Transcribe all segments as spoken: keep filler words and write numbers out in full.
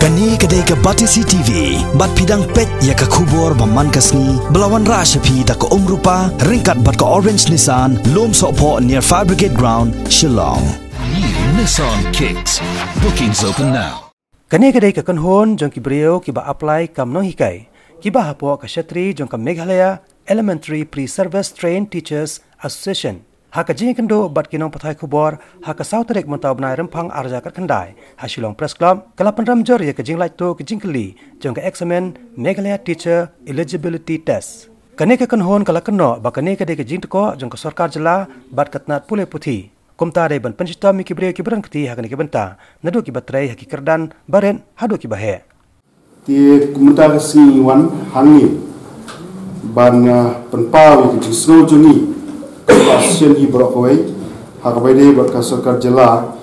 Kane ka dei ka Batesi T V, bad phi dang peit ïa ka khubor ba man ka sngi, ba la wanrah sha phi da ka Umrupa, ryngkat bad ka Orange Nissan, Lum Sohphoh near Fire Brigade Ground, Shillong. New Nissan Kicks. Bookings open now. Kane ka dei ka kynhun jong ki briew kiba apply kam nonghikai, kiba hapoh ka shatri jong ka Meghalaya Elementary Pre-Service Trained Teachers Association. Ha ka jingïakynduh bad ki nongpathai khubor, ha ka saw tarik mynta u bnai Rymphang arhajar khatkhyndai, ha Shillong Press Club, ka la pynrem jur ïa ka jinglait tuh ka jingkylli jong ka eksamin Meghalaya Teacher Eligibility Test. Kane ka kynhun ka la kynnoh ba kane ka dei ka jingtkoh jong ka sorkar jylla bad ka tnat pule puthi. Kumta dei ban pynshitom ïa ki briew kiba don kti ha kane ka bynta, naduh kiba trei ha ki kyrdan barit haduh kiba heh. Te mynta ka sngi wan hangne ban, ah, pynpaw ïa ka jingsngew jong ngi, ka sien hi baroh kawei, ha kaba ïadei bad ka sorkar jylla,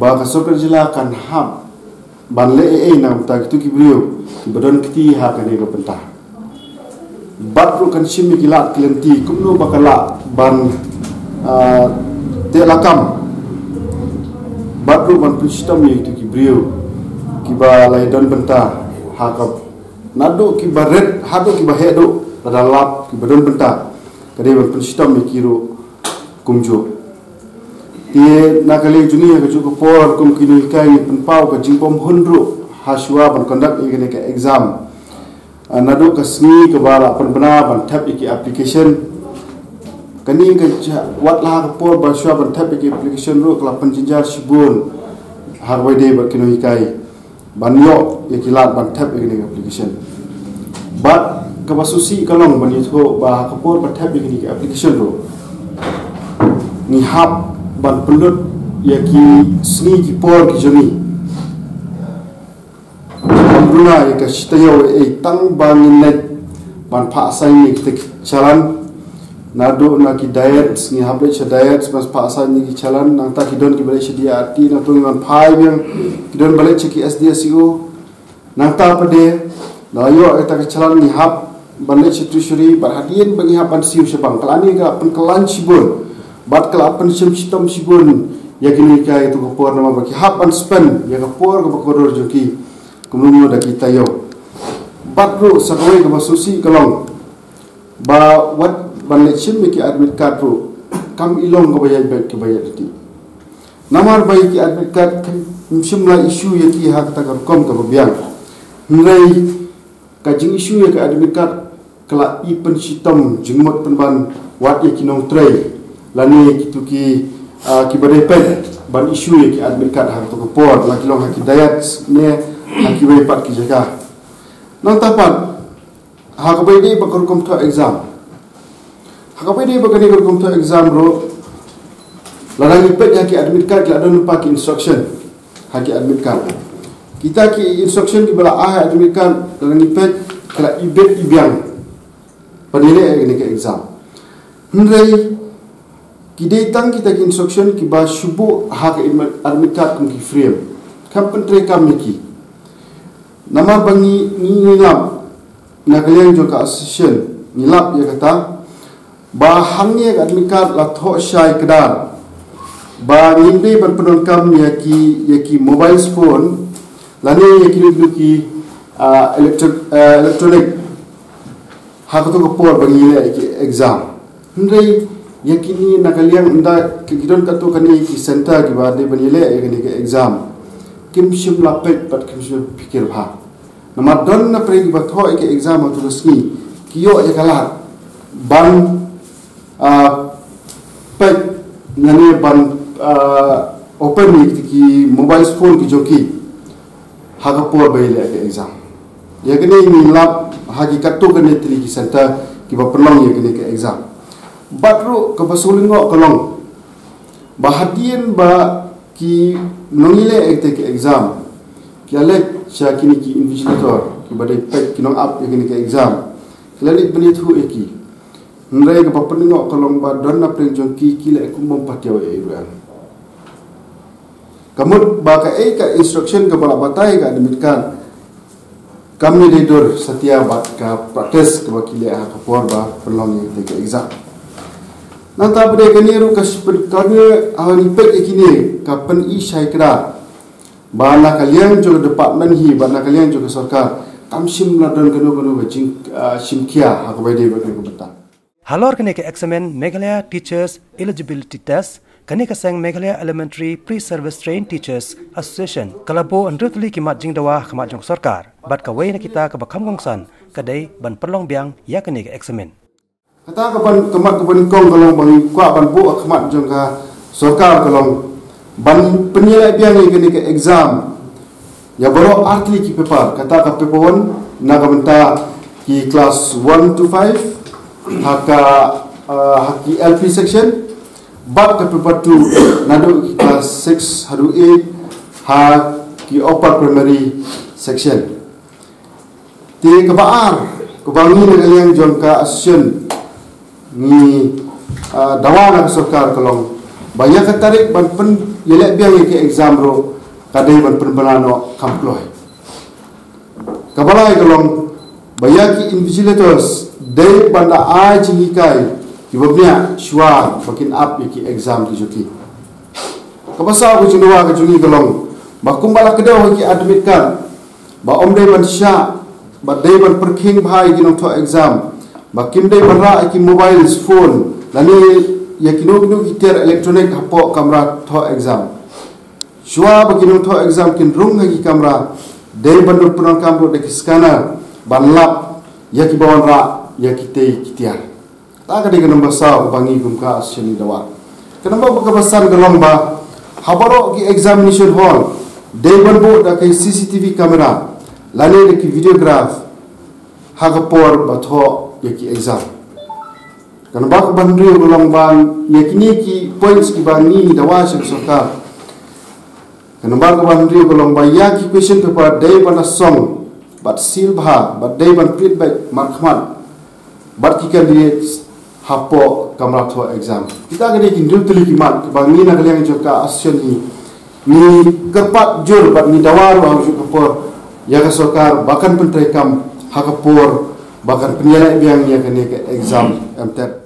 ba ka sorkar jylla kan hap ban leh ei ei na ka bynta kito ki briew kiba don kti ha kane ka bynta. Bad ruh kan shim ïa ki lad ki lynti kumno ba ka lah ban, ah, teh lakam. Bad ruh ban pynshitom ïa kito ki briew kiba la ïadon bynta ha ka, naduh kiba rit haduh kiba heh duh, lada lap kiba don bynta, ka dei ban pynshitom ïa ki ruh kumjuh. Te na ka liang jong ngi ha kajuh ka por kum ki nonghikai ngi pynpaw ka jingbymhun ruh ha shuwa ban conduct ïa kane ka exam. Ah, naduh ka sngi kaba la pynbna ban thep ïa ki application. Kane ka ja-, wat la ha ka por ba shuwa ban thep ïa ki application ruh ka la pynjynjar shibun ha kaba ïadei bad ki nonghikai ban ïoh ïa ki lad ban thep ïa kane ka application. Bad kaba sngewsih ka long ban ïathuh ba ha ka por ba thep ïa kane ka application ruh ngi hap ban pynlut ïa ki sngi ki por ki jong ngi. Ban duna ïa ka shi taïew ei ei tang ba ngin leit ban phah sign ïa kita ki challan. Naduh na ki diets, ngi hap leit sha diets ban phah sign ïa ki challan, nangta ki don kiba leit sha D R T, nangta ngi ban phai biang, ki don ba leit sha ki S D S E O. Nangta pat de, da ïoh ïa kita ki challan ngi hap ban leit sha treasury, bad hadien ba ngi hap ban siew sha bank. Ka la ne ka la pynkylla shibun, bad ka la pynshim shitom shibun ïa kine ki, ïa kito ki por namar ba ki hap ban spend ïa ka por kaba kordor jong ki, kumno kumno da ki taïew. Bad ruh sa kawei kaba sngewsih ka long ba wat ban leit shim ïa ki admit card ruh kam i long kaba ïaid beit kaba ïaid lynti. Namar ba ïa ki admit card kam shym la issue ïa ki ha kata ka rukom kaba biang. Hynrei ka jing issue ïa ka admit card ka la i pynshitom jingmut pynban wat ïa ki nongtrei lane kito ki, ah, kiba dei peit ban issue ïa ki admit card ha kato ka por, la ki long ha ki diets ne ha kiwei pat ki jaka. Nangta pat ha kaba ïadei bad ka rukom thoh exam. Ha kaba ïadei bad kane ka rukom thoh exam ruh, lada ngi peit ha ki admit card ki la don lypa ki instruction ha ki admit card. Kita ki instruction kiba la ai ha admit card lada ngi peit ki la i bit i biang ban ïaleh ïa kane ka exam. Hynrei ki dei tang kita ki instruction kiba shu buh ha ka admit card kum ki frame. Kam pyntreikam ïa ki. Namar ba ngi, ngi, ngi lap na ka liang jong ka association, ngi lap ïa kata ba hangne ka admit card la thoh shai kdar ba ngim dei ban pyndonkam ïa ki, ïa ki mobile phone lane ïa kino kino ki, ah, electro-, ah, electronic ha kato ka por ba ngi ïaleh ïa ki exam. Hynrei ïa kine na ka liang ynda ki, ki don katto katne ki center kiba dei ban ïaleh ïa kine ki exam, kim shym la peit bad kim shym la pyrkhat bha. Namar don na pyrshah kiba thoh ïa ki exam ha kato ka sngi ki ïoh ïa ka lad ban, ah, peit lane ban, ah, open ïa ki mobile phone ki jong ki ha ka por ba ïaleh ïa ki exam. Ïa kane ngi lap ha ki katto katne tylli ki center kiba pynlong ïa kine ki exam. Bad ruh kaba sngewlyngngoh ka long ba hadien ba ki nongïaleh ïa kine ki exam ki la leit sha kine ki invigilator kiba dei peit ki nongap ïa kine ki exam, ki la leit ban ïathuh ïa ki. Hynrei kaba pynlyngngoh ka long ba don na pdeng jong ki ki leh kum bym pat ïoh ei ei ruh. Ka mut ba kaei ka instruction kaba la batai ha ka admit card kam dei dur satia bad ka practice kaba ki leh ha ka por ba pynlong ïa kine ki exam. Nangta pat de kane ruh ka shu pyn-, kane ha ngi peit ïa kine ka pyni shai kdar ba na ka liang jong ka department hi, ba na ka liang jong ka sorkar, kam shym la don kano kano ka jing, ah, shim khia ha kaba ïadei bad kane ka bynta. Halor kane ka eksamin Meghalaya Teachers Eligibility Test, kane ka seng Meghalaya Elementary Pre-Service Trained Teachers Association ka la buh hynriew tylli ki mat jingdawa ha khmat jong ka sorkar bad kawei na kita kaba kham kongsan ka dei ban pynlong biang ïa kane ka eksamin. Kata ka ban, ka mat kaba nyngkong ka long ba ngi kwah ban buh ha khmat jong ka sorkar ka long ban pynïaleh biang ïa kane ka exam ïa baroh artylli ki paper, kata ka paper one na ka bynta ki class one to five ha ka, ah, ha ki L P section, bad ka paper two naduh ki class six haduh eight ha ki upper primary section. Te kaba ar, kaba ngi na ka liang jong ka association ngi, ah, dawa na ka sorkar ka long ba ïa ka tarik ban pynïaleh biang ïa ka exam ruh ka dei ban pynbna noh kham kloi. Kaba lai ka long ba ïa ki invigilators dei ban da ai jinghikai kiba bniah shuwa ba kin ap ïa ki exam ki jong ki. Kaba saw ka jingdawa ka jong ngi ka long ba kumba la kdew ha ki admit card, ba ym dei ban shah, ba dei ban pyrkhing bha ïa ki nongthoh exam, ba kim dei ban rah ïa ki mobile phone lane ïa kino kino ki tiar electronic hapoh kamra thoh exam. Shuwa ba ki nongthoh exam kin rung ha ki kamra, dei ban don pyndonkam ruh da ki scanner ban lap ïa kiba wanrah ïa kitei ki tiar. Kata ka dei ka nombor saw kaba ngi kum ka association ngi dawa. Ka nombor kaba san ka long ba ha baroh ki examination hall dei ban buh da ki C C T V camera lane da ki videograph ha ka por ba thoh ïa ki exam. Ka nombor kaba hynriew ka long ba ïa kine ki points kiba ngi ngi dawa sha ka sorkar. Ka nombor kaba hynriew ka long ba ïa ki question paper dei ban da song bad seal bha bad dei ban print beit markhmat bad ki candidates hapoh kamra thoh exam. Kita ka dei ki hynriew tylli ki mat kiba ngi na ka liang jong ka association ngi, ngi kyrpad jur bad ngi dawa ruh ha ka juh ka por ïa ka sorkar ba kan pyntreikam ha ka por ba kan pynïaleh biang ïa kane ka exam M TET